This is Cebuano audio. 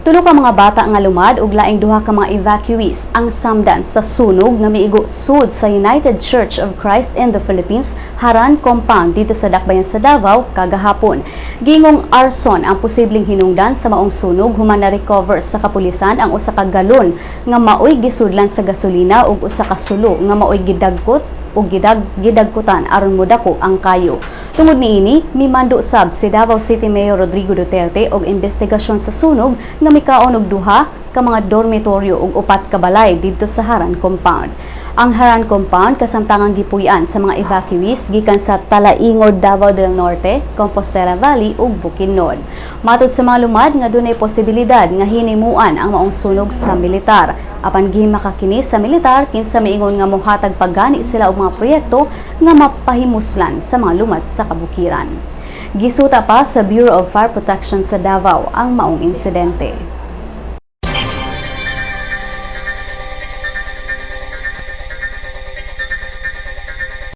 Tulo ka mga bata nga lumad ug laing duha ka mga evacuees ang samdan sa sunog nga miigo sud sa United Church of Christ in the Philippines Haran Compound didto sa Dakbayan sa Davao kagahapon. Gingong arson ang posibleng hinungdan sa maong sunog human na-recover sa kapulisan ang usa ka galon nga maoy gisudlan sa gasolina ug usa ka sulo nga maoy gidagkot o gidagkutan aron modako ang kayo. Tungod niini, mimando sab si Davao City Mayor Rodrigo Duterte og investigasyon sa sunog nga mikaon og duha ka mga dormitoryo ug upat ka balay didto sa Haran Compound. Ang Haran Compound kasamtangang gipuy-an sa mga evacuees gikan sa Talaingod, Davao del Norte, Compostela Valley ug Bukidnon. Matod sa mga lumad nga dunay posibilidad nga hinimuan ang maong sunog sa militar. Apan gihimaka kini sa militar kinsa miingon nga mohatag paggani sila og mga proyekto nga mapahimuslan sa mga lumad sa kabukiran. Gisuta pa sa Bureau of Fire Protection sa Davao ang maong insidente.